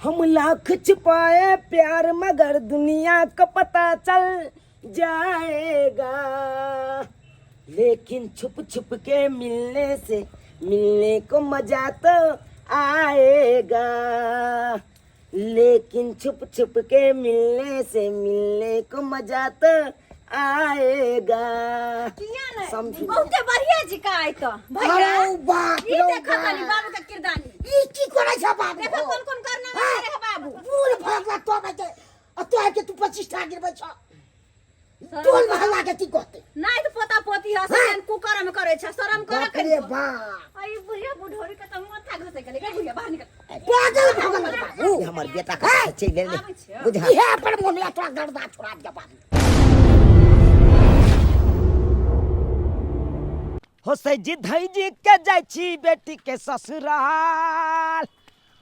हम लाख छुपाए प्यार मगर दुनिया को पता चल जाएगा, लेकिन छुप छुप के मिलने से मिलने को मजा तो आएगा, लेकिन छुप छुप के मिलने से मिलने को मजा तो आएगा। किया नहीं? समझी। बहुते बढ़िया जी का आइ तो भैया। अरे बाप ई रे देखा बाप। तनी बाबू के किरदानी। ई की करै छ बाबू? देखो कोन कोन करना रे बाबू। बूढ़ भगवा तो बजे आ तो के तू 25 टा गिरबै छ, टोल मोहल्ला के की कहते? नहीं तो पोता पोती है से कुकर में करे छ, शरम कर। बाप रे बाप। आई बुढ़िया बुढ़ोरी के तो माथा घसे गेलै गे। बुढ़िया बाहर निकल। पागल भऽ गेल बाबू। ई हमर बेटा के चलि एलै। आबै छियौ। बुझा। इहे पर मोन या तोरा गर्दा छोड़ा दिया बाबू। हो सैजी धैजी के जाइ छी बेटी के ससुराल,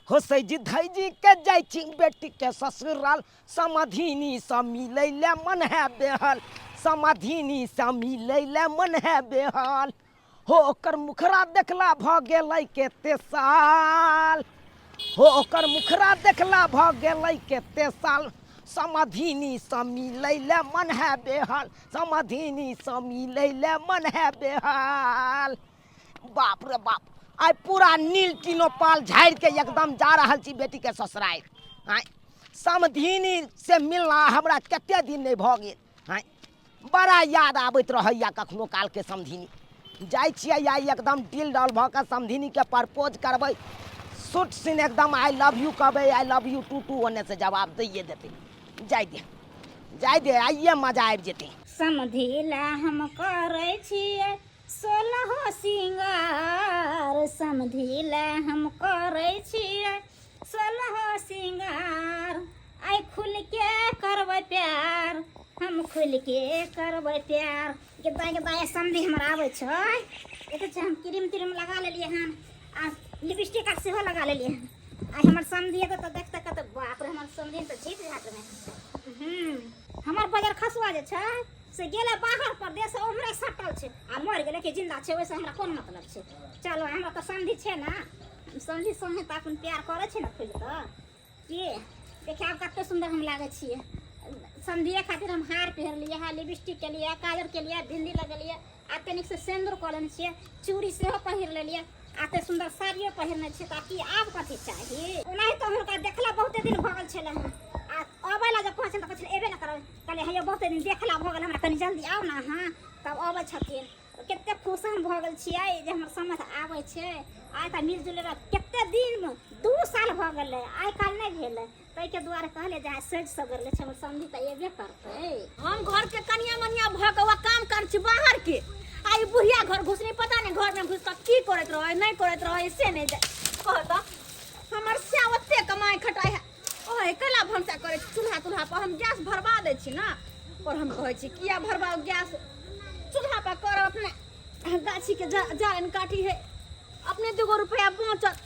हो सैजी धैजी के जाइ छी बेटी के ससुराल, समाधिनी से मिलै ले मन है बेहाल, समाधिनी से मिलै ले मन है बेहाल। हो ओकर मुखरा देखला भऽ गेलै कते साल, हो ओकर मुखरा देखला भऽ गेलै कते साल, समाधिनी से मिलै ले मन है बेहाल, समाधिनी से मिलै ले मन है बेहाल। बाप रे बाप, आइ पूरा नील टीनो पाल झाड़ि के एकदम जा रहल छी बेटी के ससुरारि। आँय, समधिनी से मिलना हमरा कते दिन नहि भऽ गेल। आँय, बड़ा याद आबैत रहैया कखनो कालके समधिनी। जाइ छियै आइ एकदम डील डॉल भऽ कऽ समधिनीके प्रपोज करबै, सुट सिन एकदम I love you कहबै, I love you too too ओन्ने से जवाब दैए देतै। जाय दे, जाय दे, आइए मजा आबि जेतै। समधिला हम करै छियै सोलहो सिंगार, समधिला हम करै छियै सोलहो सिंगार, आइ खुल के करबै प्यार, हम खुल के करबै प्यार। गेदा गेदा ये समधि हमर आबै छै। देखै छै, हम क्रीम त्रीम लगा लेलियै हन आ लिपस्टिक आर सेहो लगा लेलियै हन। आइ हमर समधि एतै तऽ देखतै, कहतै बाप रे, हमर समधि तऽ जीत जात में। हमर बजर खसुआ जे छै से गेलै बाहर परदेश, ओम्हरे सटल छै आ मरि गेलै कि जिन्दा छै ओहिसँ हमरा कोन मतलब छै। चलो, हमरा तऽ समधि छै ने, समधि संगे तऽ अपन प्यार करै छै ने खुलि कऽ। के देखिए आब कते सुन्दर हम लागै छियै। समधिए खातिर हम हार पहिरलियै हँ, लिपस्टिक केलियै, काजर केलियै, बिंदी लगेलियै आ तनिक से सेंदूर कऽ लेने छियै, चूड़ी सेहो पहिर लेलियै आ एते सुन्दर साड़ियो पहिरने छियै। तऽ की आब कथी चाही? ओनाही तऽ हुनका देखला बहुते दिन भऽ गेल छलै हँ आ अबै लए जब कहै छलै तऽ कहै छलै एबे ने करबै। कहलियै हे यौ, बहुते दिन देखला भऽ गेल हमरा, कनि जल्दी आउ ने अहाँ। तब अबै छथिन, कते खुश हम भऽ गेल छियै जे हमर समझ आबै छै। आइ तऽ मिल जुल कते दिनमे, 2 साल भऽ गेलै, आइ काल्हि नहि भेलै। ताहिके दुआरे कहलियै जे आइ सजि सवर लै छै, हमर समधि तऽ एबे करतै। हम घर के कनिया मनिया भऽ के वह काम कर छी बाहर के आ ई बुढ़िया घर घुसनी, पता नहीं घर में घुस कऽ की करैत रहै, नहीं करैत रहै से नहीं जाय। कह तऽ हमर स्या ओते कमाइ खटाइ है, ओहे कैला भनसा करै छी चूल्हा तुल्हा पर? हम गैस भरबा दै छी ने, पर हम कहै छी किया भरबाउ गैस, चूल्हा पर करब, अपने गाछी के जारनि काटी है, अपने 2 गो रुपया बचत।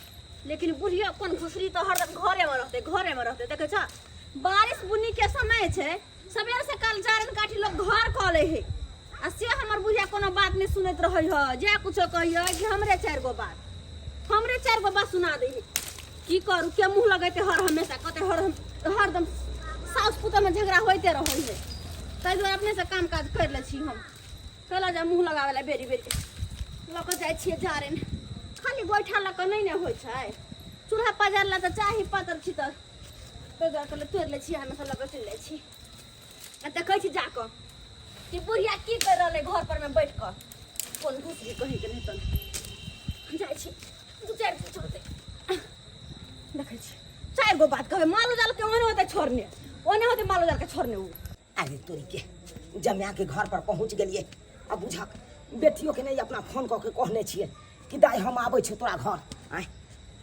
लेकिन बुढ़िया कोन घुसरी तऽ हरदम घरे में रहते, घरे में रहते। देखै छ, बारिश बुन्नी के समय छै, सबेर सकाल जारनि काटी लोग घर कऽ लै है आ से हमर बुढ़िया कोनो बात नहि सुनैत रहै है। जे कुछो कहियै कि हमरे चारि गो बात, हमरे चारि गो बात सुना दै है। की करू, के मुँह लगैते? हर हमेशा कहते हर हरदम साउस पुतोह में झगड़ा होइते रहै है। ताहि दुआरे अपने से काम काज करि लै छी हम। कैला जा मुँह लगाबै लए बेरी बेरी लऽ कऽ जाइ छियै जारनि। खाली गोइठा लऽ कऽ नहि ने होइ छै, चूल्हा पजार लए तऽ चाही पातर छितर। ताहि दुआरे कहलियै तोड़ि लै छी, हमेशा लऽ कऽ चलि जाइ छी आ देखै छी जाकऽ कि बुढ़िया की करि रहलै घर पर में बैठ कऽ, कोन घुसरी कहीं के नहि। तन जाइ छी, दू चारि दिन चलतै, देखै छी चारि गो बात कहबै। मालो जाल के ओहने होतै छोड़ने, ओहने होतै मालो जाल के छोड़ने उ। अरे तोरी के, जमाया के घर पर पहुंच गेलिए। अब बुझक बेटियों के नहीं अपना फोन कऽ के कहने छियै कि दाइ हम आबै छियौ तोरा घर। आँय,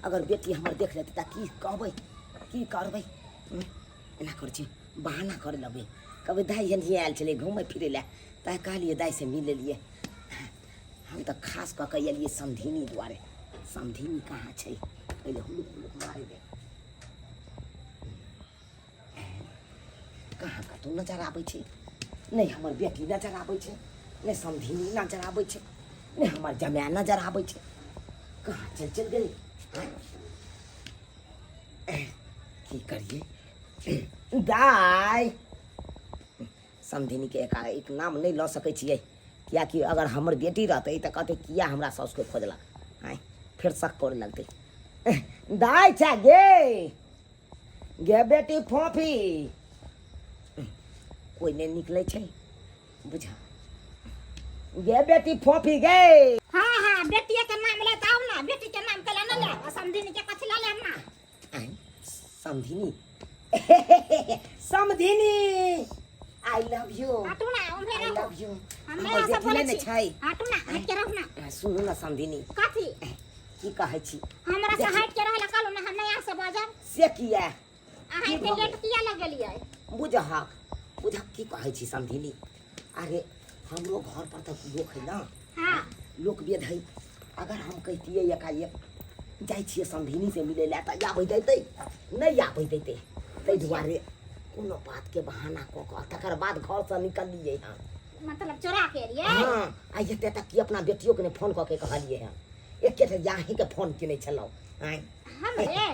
अगर बेटी हमर देख लेतै तऽ की कहबै, की करबै? एना करै छी, बहाना करै लगबै, कहबै दाइ एनहिए आयल छलै घूमै फिरै लए, तऽ कहलियै दाइ से मिल लेलियै। हम तऽ खास कऽ के एलियै समधिनी दुआरे। समधिनी कहाँ छै? पहिले हुलुक हुलुक मारै दे। कहाँ कतहु नजर आबै छै नहि? हमर बेटी नजर आबै छै नहि, समधिनी नजर आबै छै नहि, हमर जमाय नजर आबै छै। कहाँ चलि चलि गेलै? की करिए दाय समधिनीके एकाएक नाम नहि लऽ सकै छियै किएकि अगर हमर बेटी रहतै तऽ कहतै किया हमरा साउसके खोजलक आँय फेर शक करे लगतै दाय छै गे गे बेटी फोफी कोइ नहि निकलै छै बुझा गे बेटी फोफी गे। हाँ हाँ, बेटिया के नाम ले आउ ना, बेटी के नाम केला न ले आ समधिनी के कथी ला लेब ना? आँय, समधिनी समधिनी, I love you. हटू ना, उम्हरे आई रहू। Love U. हमे हमर सब बेटी बोलै नहि ने छी। छै। हटू ना, हट के रहू ना। सुनू ना समधिनी। कथी? की कहै छी? हमरा से देखी। हट के रहला कहलू ना, हम नहीं आ से बाजब। से किया? अहाँ की एते भऽ लेट किया लगेलियै? बुझहक बुझहक, की कहै छी समधिनी, अरे हमरो घर पर तऽ लोक है ना। हाँ। लोक वेद है। अगर हम कहितियै एकाएक जाइ छियै समधिनी से मिलै लए तऽ आबै दैतै? नहि आबै दैतै। ताहि दुआरे कोनो बातके बहाना कऽ कऽ तकर बाद घरसँ निकललियै हँ। मतलब चोरा के एलियै? हँ, आ एते तक कि अपना बेटियोके नहि फोन कऽ के कहलियै हँ, एकेटा अहीँके फोन केने छलहुँ। आँय। हमरे?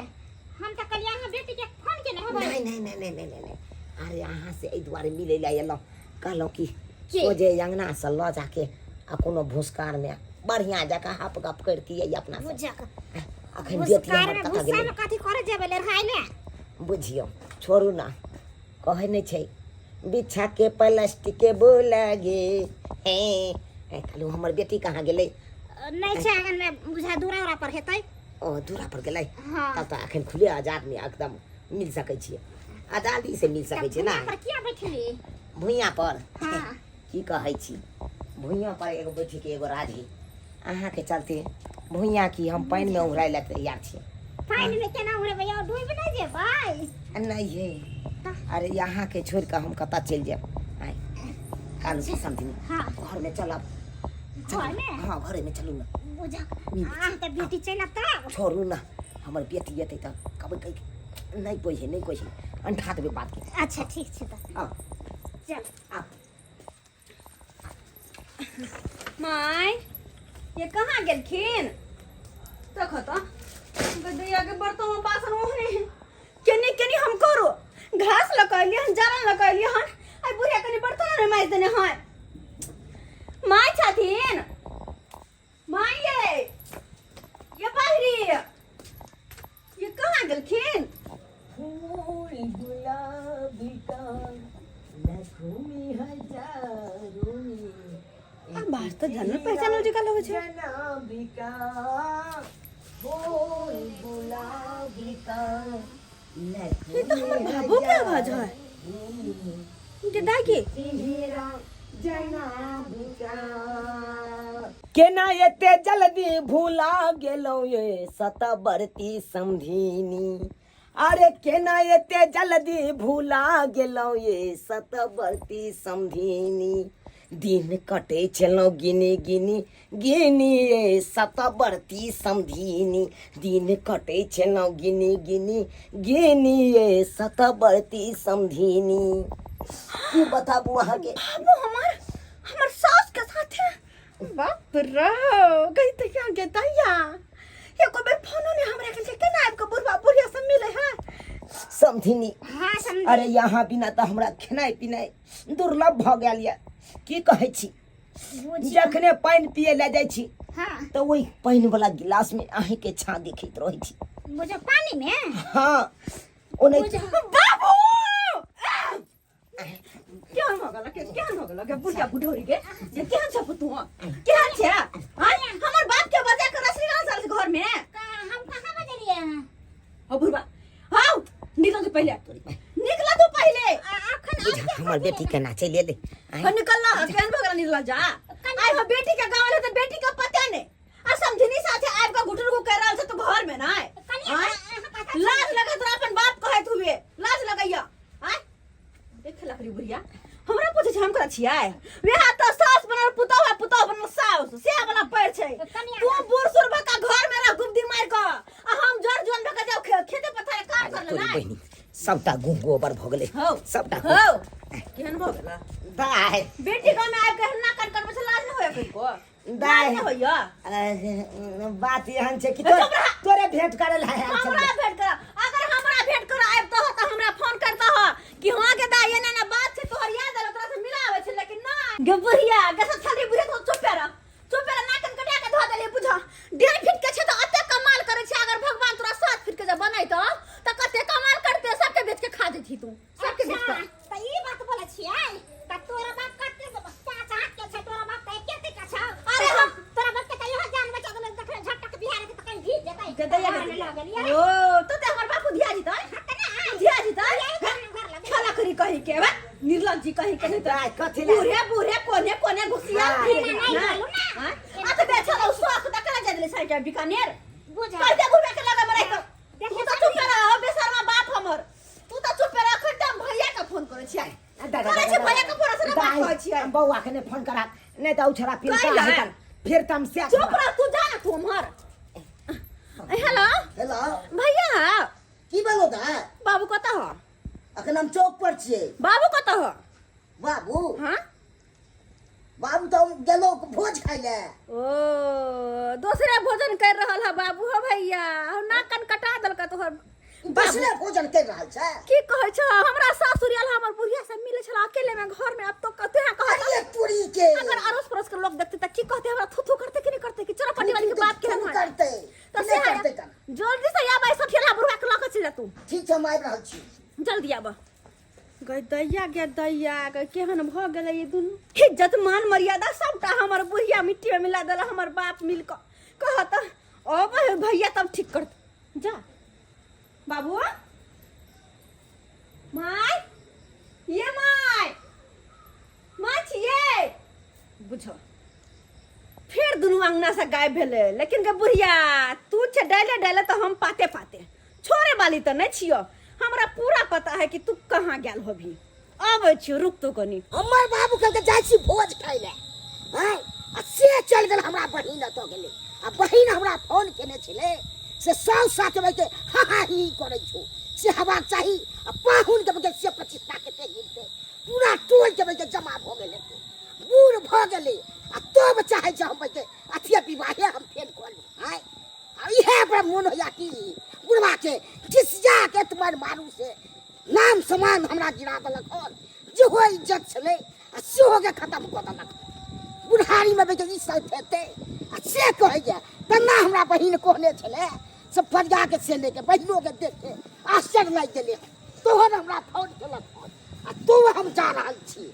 हम तऽ कहलियै अहाँ बेटी के फोन केने हेबै। नहि नहि नहि नहि नहि नहि नहि, अरे अहाँ से एहि दुआरे मिलै लए एलहुँ, कहलहुँ कि की? सोझे अङ्गनासँ लऽ जाके आ कोनो भूसकारमे बढ़िआँ जकाँ हप गप करितियै अपना सब। बुझक। अखन बेटी भूसकार हमर में कतऽ भूसा गेलै? में कथी करे जेबै लड़ाइ ले? बुझियौ, छोड़ू ना, कहै नहि छै बिछा के प्लास्टिक बोला गे हे। कहलहुँ हमर बेटी कहाँ गेलै? नहि छै आंगन में, बुझा दूरा उरा पर हेतै। ओ दूरा पर गेलै? हाँ। तब तऽ अखन खुले आजाद में एकदम मिल सकै छियै, आजादी से मिल सकै छियै ना। भुइयाँ पर किया बैठली? भुइयाँ पर? हाँ। की कहै छी, भुइयाँ पर एगो बैठे के एगो राज है। अहाँके चलते भुइयाँ की हम पानिमे उड़ाय लए तैयार छी। पानि में केना उड़ेबै यौ, डूबि नहि जेबै? नहि हे, अरे अहाँके छोड़ि कऽ हम कतऽ चलि जायब? आँय, कालू की समझनी। हाँ। घरमे चलब। घरमे? हाँ, घरेमे चलू ने। बुझा अहाँके बेटी चलि तब। छोड़ू ने, हमर बेटी एतै तऽ कहबै कहि नहि कोइ है, नहि कोइ है, अंठा देबै बातके। अच्छा ठीक छै तऽ। आउ। चल। आउ। माय, ये कहाँ गेलखिन? देखो तो गदैया के बर्तन में बासन ओहने हैं। केनी केनी हम करो घास लगैलियै हन, जरन लगैलियै हन, आई बुढ़िया कनी बर्तन ने माजि देने हन। माय छथिन? माय ये, ये बाहरी ये कहाँ गेलखिन? फूल गुलाब का लखुमी हजारों आ बाहर तऽ जानल पहचानल जकाँ लगै छै। जनाब का फूल गुलाब का। ई तऽ हमर बाबू के आवाज है। जे दाइ के केना एते जल्दी भूला गेलौं ये सतबरती समधिनी, अरे केना एते जल्दी भूला गेलौं ये सतबरती समधिनी, दिन कटे छलौं गिनी गिनी गिनी ये सतबरती समधिनी, दिन कटे छलौं गिनी गिनी गिनी ये सतबरती समधिनी। की बताबू अहाँके। बाबू हमर हमर सास के साथे, बाप रे, गई तो यहाँ के दैया एको बेर फोनो नहीं हमरा के, केना आबि के बुढ़वा बुढ़िया सब मिले है? समधिनी। हाँ समझी। अरे यहाँ बिना तऽ हमरा खेनाइ पिनाइ दुर्लभ भऽ गेल यऽ। की कहै छी, जखने पानि पियै लए जाइ छी हाँ तऽ ओहि पानि वाला गिलास में अहींके छाँ देखैत रहै छी। बुझो पानी में? हाँ, ओने। बाबू, केहन भऽ गेल के, केहन भऽ गेल के बुढ़िया बुढ़ोरी के जे, केहन छ पुतहु, केहन छै? आँय, हमर बाप के बजा के रसली साल घर में। हम कहाँ बजलियै अहाँ? हो बुढ़बा, हाउ निकल तू पहिले, निकल तू पहिले। अखन? हमर बेटी के नाचे ले ले। हो निकल ना, केहन भऽ गेल, निकल जा। आइ हो बेटी के गाँव तो बेटी के पता नहीं आ समझनी साथे आबि के घुटुर गु कर रहल छ तू घर में ना। लाज लगत रह अपन बाप कहैत हुए, लाज लगैया? आय देख लकड़ी बुढ़िया हमरा पूछे छै हम करा छियै? वेहा त सास बनल पुतोह है, पुतोह बनल सास, से वाला पैर छै। तू बूढ़ सूढ़ भका घर में रह गुब्दी मार के आ हम जर जुआन भका जाओ खेते पथारे काम कर तोरी ले। बहिनी, सबटा गुह गोबर भऽ गेलै। हौ। सबटा। हौ, केहन भऽ गेला दाय। बेटी गाँव में आबि के हन्ना कर कर बस, लाज न होया कहिको? दाय। लाज न होइया? बात एहन छै कि चुप रह। तोरे भेंट करे ला आयल हमरा छलियै। भेंट कर अगर हमरा हमरा भेंट कर आबि तो तऽ हमरा फोन करता हो कि हाँ के दाई एना ना बात छै तोहर याद आयल तोरा से मिलावे छै लेकिन ना गे बुढ़िया गे सब छली बुढ़िया तो चुप रह, चुप रह। नाकन कटा के धो देली बुझा। 1.5 फीट के छै तऽ अते कमाल करै छै। अगर भगवान तोरा 7 फीट के जब बनैतो तऽ कते कमाल करते, सबके बेच के खा जेती तू, सबके बेच के। तऽ ई बात बोलै छियै तऽ तोरा बाप कते 5 हाथ के छै? तोरा बाप तऽ एके के छौ। अरे हम तोरा बाप के तऽ इहो जान बचा देलै, देखले झटक बिहार के तऽ कहीं भीज जेतै। गे दैया घर गे। लऽ गेलियै। ओ तो ते हमर बापू धिया जीतै, धिया जीतै। घर लग खेला करी कही के बा निर्लज्जी कही के नहीं दाइ, कथी ला? बूढ़े बूढ़े कोने कोने घुसिया। हाँ। फिरे नहीं बोलू ना। हाँ? आ तो बेचारा उ शौक देखला जा देले साइड बीकानेर। बुझा। कहते घुमे के लगे मरे तो तू तो चुप रह बेशर्मा बाप हमर, तू तो चुप रह। अखन त हम भैया के फोन करै छियै, करै छियै भैया के फोन से ना बात कहै छियै। हम बौआ के नहि फोन करा, नहि तऽ उछड़ा फिर कैला? का हेतन फिर तम से। चुप रह तू, जा ना तू उम्हर। हेलो। हेलो। भैया। की भेलो दा? बाबू कतऽ हो? अखन हम चौक पर छियै। बाबू कतऽ हो? बाबू? हाँ। बाबू तऽ गेलो भोज खाइ ले। ओ दोसरे भोजन कर रहल है बाबू हो। भैया, हम नाक कान कटा देलक तोहर बाबू। दोसरे भोजन कर रहल छै? की कहै छ, हमरा सासुर आयल, हमर बुढ़िया से मिले छल अकेले में घर में। अब तो कते यहाँ कहत। अरे तोरी के! अगर अड़ोस पड़ोस के लोग देखते त की कहते हमरा? थू थू करते कि नहीं करते? कि चोरा वाली के बात केहन है? करते। तो नहि से करते केना? जल्दी से आब, ऐसा ठेला बुढ़वा के लऽ के चलि जा तू। ठीक छै, हम आबि रहल छी। जल्दी आब। गई दैया गे दैया गे, केहन भऽ गेलै ई दुनू। इज्जत मान मर्यादा सबटा हमर बुढ़िया मिट्टी में मिला देला हमर बाप मिल कऽ। कहत अब भैया तब ठीक करत। जा बाबू। माय ये, my my छियै बुझो। फेर दुनू अंगना से गायब भेलै। लेकिन गे बुढ़िया, तू छै डाले डाले तऽ हम पाते पाते छोड़े वाली तऽ नहि छियो। हमरा पूरा पता है कि तू कहाँ गेल होबी। अबै छियो, रुक तो कनी। हमर बाबू कहलकै जाइ छी भोज खाइ लए आँय, आ से चलि गेल। हमरा बहिन एतऽ गेलै आ बहिन हमरा फोन केने छलै से सौ सात बजे हा हा ही करै छौ, से हेबाक चाही। आ पाहुनके बजे से 25 लाख कते गिरतै, पूरा टोलके बजे जमा भऽ गेल हेतै। बूढ़ भऽ गेलै आ तब चाहै छै हम बजे अथिये विवाहे हम फेर कऽ ली आँय। आ इएह पर मोन होइया कि बुढ़बाके खिसिया के तुम्हार मारू से नाम समान हमरा गिरा देलक हन। जेहो इज्जत छलै आ सेहो के खत्म कऽ देलक। बुढ़ारीमे बेटे ई सब हेतै आ से कहैया तेना हमरा बहिन कहने छलै से फरिया के से लेके बहिनोके देख के आश्चर्य लागि गेलै। तोहर हमरा फोन केलक हन आ तू हम जा रहल छी,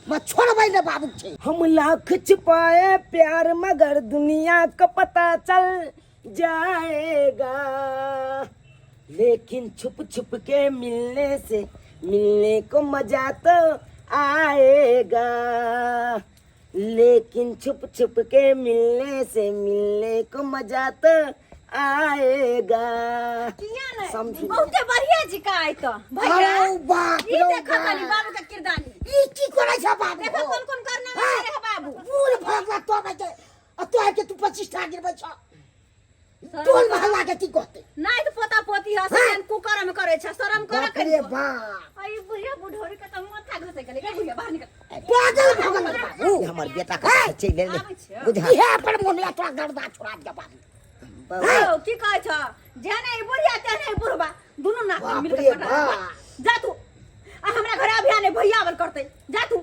मैं छोड़बै ने बाबू छै। हम लाख छुपाए प्यार मगर दुनिया को पता चल जाएगा, लेकिन छुप छुप के मिलने से मिलने को मजा तो आएगा, लेकिन छुप छुप के मिलने से मिलने को मजा तो आएगा। किया नहीं? समझी। बहुते बढ़िया जी का आइ तो भैया। अरे बाप ई रे देखा खाली बाप। बाबू के किरदानी। ई की करै छै बाबू? देखो कोन कोन करना हाँ। है बाबू। बूढ़ भऽ गेला तो बेटे आ तो के तू 25 टा गिरबै छ, टोल मोहल्ला के की कहतै? नहीं तो पोता पोती है से कुकर में करे छै, शरम कर। बाप रे बाप! आई बुढ़िया बुढ़ोरी के तो माथा घसे गेलै। गे बुढ़िया, बाहर निकल। पागल भऽ गेल बाबू। हमर बेटा के चलि एलै। आबै छियौ। बुझा। इहे पर मोन या तोरा गर्दा छोड़ा दिया बाबू। ओ की कहै छ, जेहने ई बुढ़िया तेहने ई बुढ़बा, दुनू नाक बाप मिल के रे कटा। बाप। जा तू आ हमरा घर अभियान भैया आबल करतै, जा तू।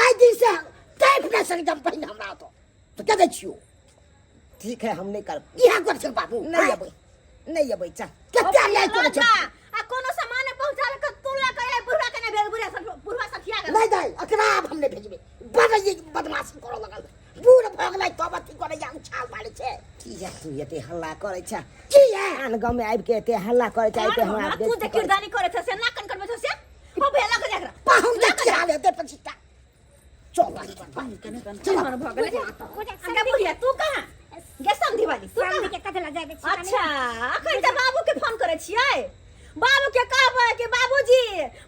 आइ दिन से टाइप नहि सकै बहिन हमरा तो तो के दै छियौ। ठीक है, हम नहीं करब। इहे कर छै बाबू। नहीं अबै, नहीं अबै, चल। कते अन्याय करै छै। आ कोनो सामान पहुंचावे के तू लऽ के आइ बुढ़वा के नहि भेज, बुढ़िया सब बुढ़वा सखिया गेल। नहि दाइ, एकरा आब हम नहि भेजबै। बड़ ई बदमाशी करऽ लगल। बूढ़ भऽ गेलै तब अथी करैया, उछाल मारै छै। किया तू एते हल्ला करै छ? किया? आन गाँव में आबि के एते हल्ला करै छ, आबि के हमरा तू जे किरदानी करे छ से ना कन करबै छ से हो भेला के एकरा। पाहुन के की हाल हेतै 25 टा? चल, चल भऽ गेलै। गे बुढ़िया, तू कहाँ गे? समधी वाली, तू कहाँ? के कथला जाय छी? अच्छा, अखन तऽ बाबू के फोन करै छियै। बाबू के कहबै कि बाबूजी,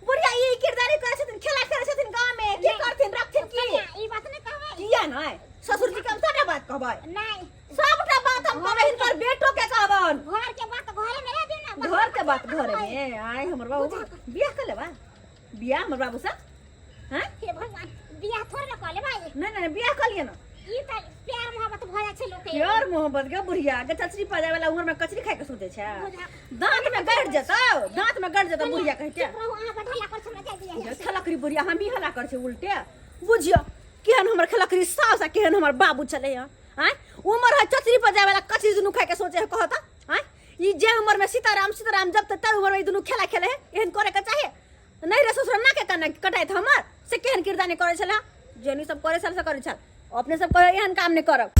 बुढ़िया ई किरदानी करै छथिन, खेला खेलै छथिन गाँव में, की करथिन रखथिन की? ई बात नहि कहबै। किया नहि? ससुर जी के हम सबटा बात कहबै। नहि। सबटा बात हम कहबै, हिनकर बेटो के कहबन। घर के बात घरे में रह दियौ ना। घर के बात घरे में। आय हमर बाबू बियाह कर लेबा? बियाह हमर बाबू से? हैं? हे भगवान, बियाह थोड़े ना कऽ लेबै। नहीं नहीं, बियाह कर लिअ ना। ई तऽ प्यार मोहब्बत भऽ जाइ छै लोक के। प्यार मोहब्बत के बुढ़िया के चचरी पर जाय वाला उम्र में कचरी खाय के सोचे छै। दांत में गड़ जेतौ, दांत में गड़ जेतौ बुढ़िया कहि के। चुप रहू अहाँ, बड़ हल्ला करै छी, हमरा जाय दिअ। खलकरी बुढ़िया, हम ही हल्ला कर छै उल्टे। बुझियो केहन हमर खलकरी सास आ केहन हमर बाबू छलै हँ। आँय, उमर है चचरी पर जाय वाला, कचरी दुनू खाय के सोचे है। कहता आँय, ई जे उम्र में सीताराम सीताराम जब तक तर उम्र में ई दुनू खेला खेले है, एहन करे के चाहे नहीं रे। ससुर ना के कान कटाइत हमर से केहन किरदानी करे छला, जेनी सब करे छल से करे छल। अपने सब कहे एहन काम नहीं करब।